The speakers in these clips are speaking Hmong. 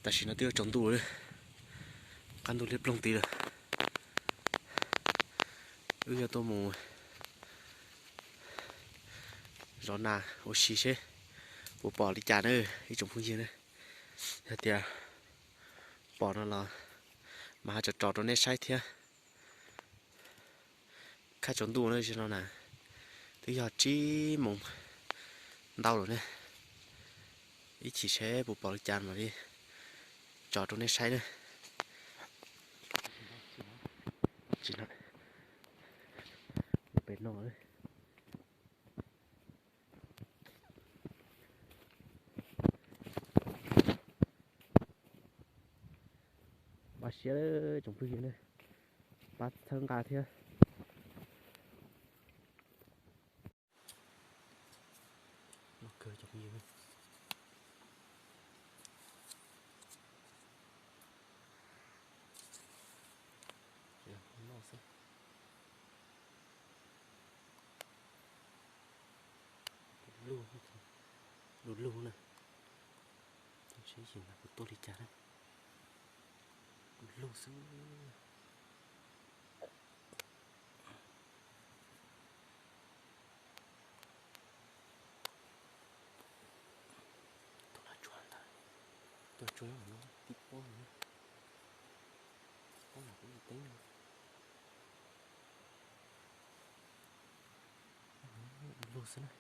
Tam sim no twb yuav tsaus ntuj lawm, qab ntuj liab ploog tid lawm. Wb yuav tuaj mus zov nas ua si seb puas pom li cas na ib tsoom phooj ywg na. Yog tias pom no los mas haj tso tso rau nej saib thiab. Khab tsaus ntuj no na, twb yog tsib moos ntau lawm ne. Ib chim seb puas pom li cas mam li tso rau nej saib na. Pem no. Pab siab tsoom phooj ywg ne, pab txhawb nqa thiab. Du lug na, seb yim ntawd puas tuaj li cas na. Du lug xwb. Tuaj lawm tsuag ntawd, tuaj tsuag no tib pob, tib pob no kuv teb no. Du lug xwb na.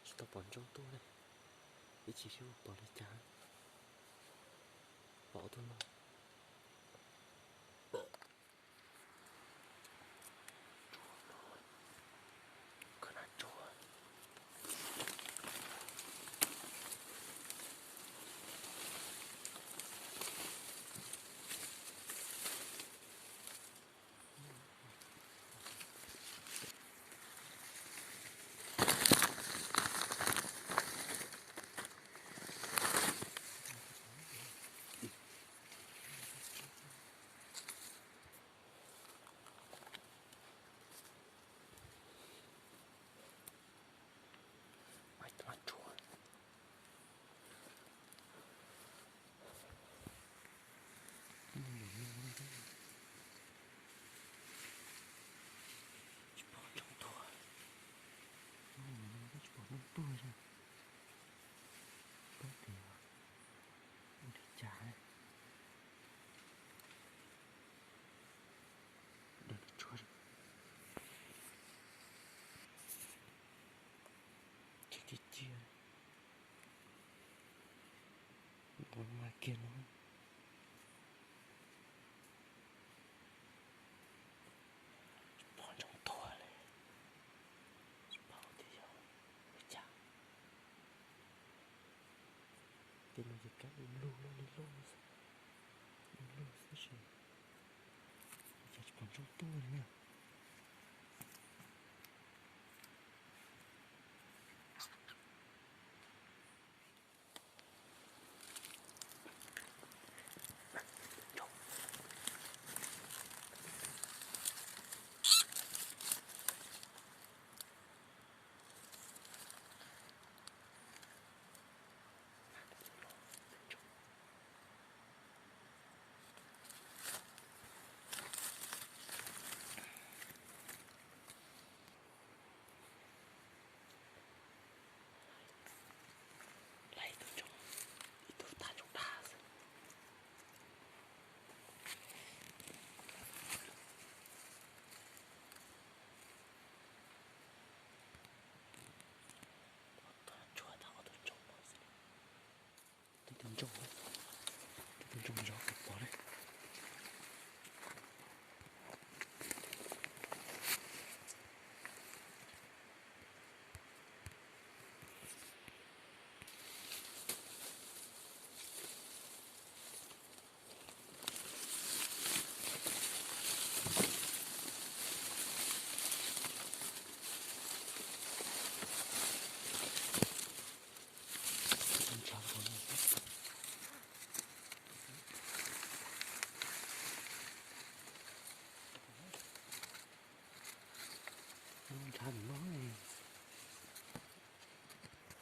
Tsis tau pom ntsoov tuaj li, ib chim seb pom li cas. Pom tuaj no. Tsis pom ntsoov tuaj, tsis pom ntsoov tuaj. Peb tias ua li cas, dawb tsuag, ciaj ciaj ciaj, mas kiag no. Tsis pom ntsoov tuaj li, tsis paub tias yog ua cas. Tej no ces kab du lug loj li loj xwb, du lug xwb ces ua cas tsis pom ntsoov tuaj li na.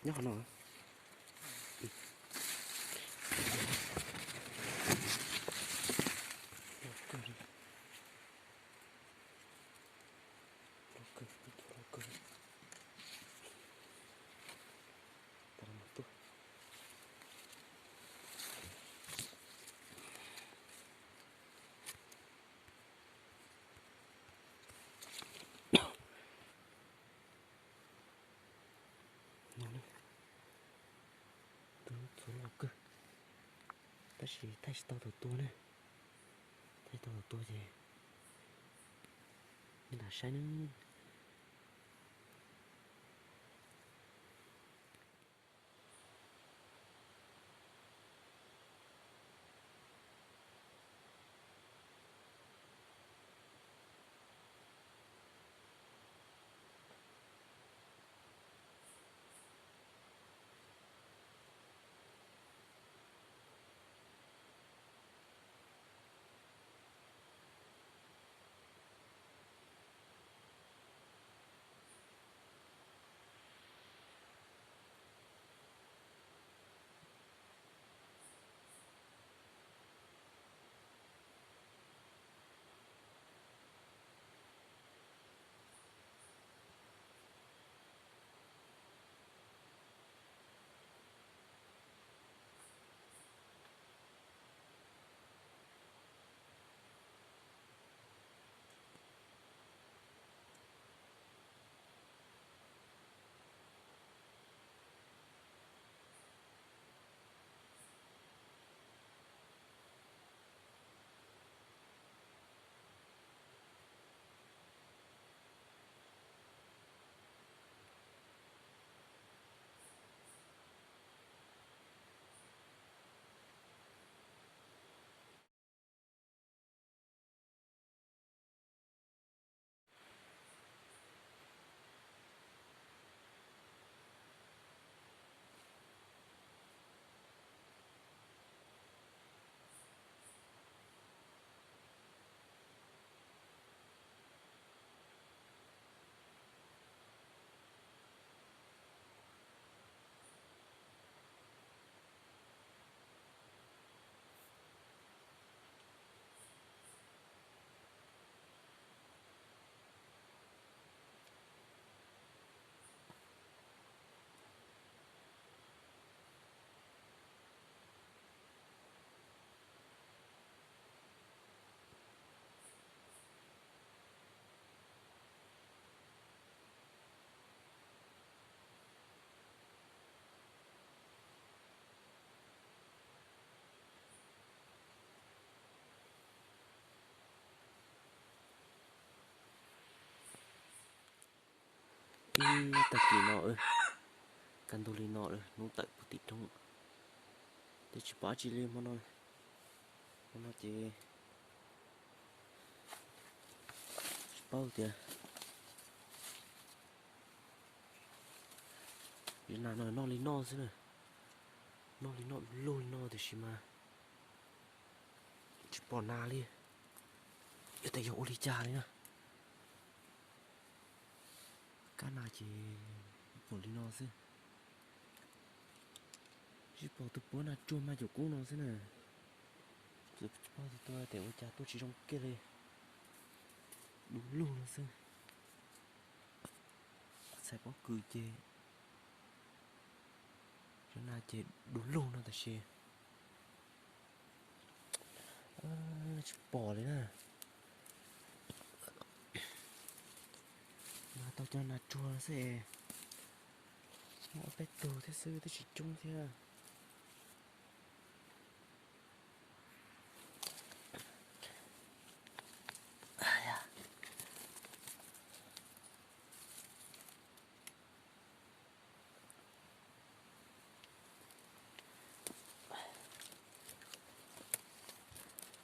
Nyob qhov no. Txhuv loj kawg, tab sis thaij tsis tau tus tua na. Thaij tau tus tua ces nyob nram saib na. Ib tag kis no, kaj ntug li no, hnub tawm puag tim roob, twb tsis pom dab tsi li hmo no. Hmo no ces tsis paub tias, nas no noj li noj xwb na, noj li noj du lug li no tiam sis mas tsis pom nas li, yog tias yog ua li cas li na. Kab nas ces pom li no xwb. Tsis pom tus puav nas tsuag mas caum kub no xwb na. Tsis paub tus tua tias ua cas tua tsis zoo kiag li, du lug no xwb. Txhais pob kws ces cov nas ces du lug no tab sis tsis pom li na. Mas tau cov nas tsuag xwb, muaj ob peb tug thiab xwb twb tsis coob thiab.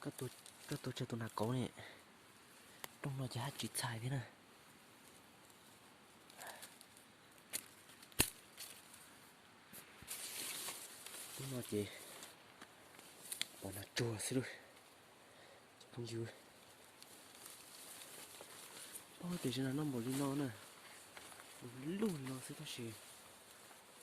Koj tua tsawg tus nas kauv ne? Rooj no ces haj tsis txhais thiab na. Lub no ces pom nas tsuag xwb lauj. Cov phooj ywg, paub tias tsis nas noj npaum li no na, lug li no xwb tab sis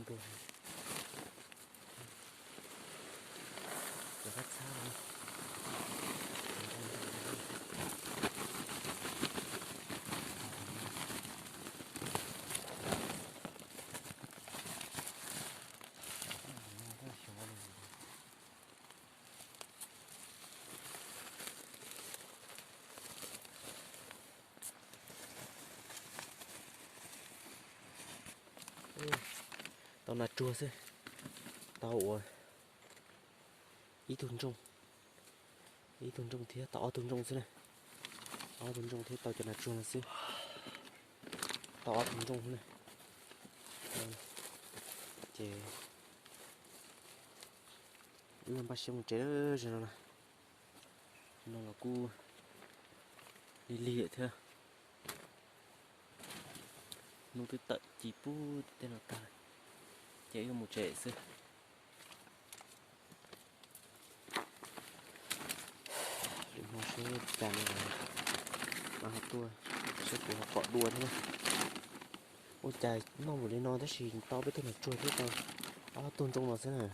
Ntuag. Cov kab txhab no. Tau nas tsuag xwb, tau ua ib tug ntsooj, ib tug ntsooj thiab tau ob tug ntsooj xwb na. Ob tug ntsooj thiab tau cov nas tsuag no xwb, tau ob tug ntsooj xwb na. Ces wb npaj siab mus tsev lawm no na. No los kuj lig lig lawm thiab. Hnub twb tawm ci pub tej no tag lawm, ces wb yuav mus tsev xwb. Lwm hmo seb cas no mas ho tuaj, seb puas ho pom dua thiab na. Ua cas noj npaum li no tab sis tau peb tug nas tsuag thiab tau ob tug ntsooj no xwb na.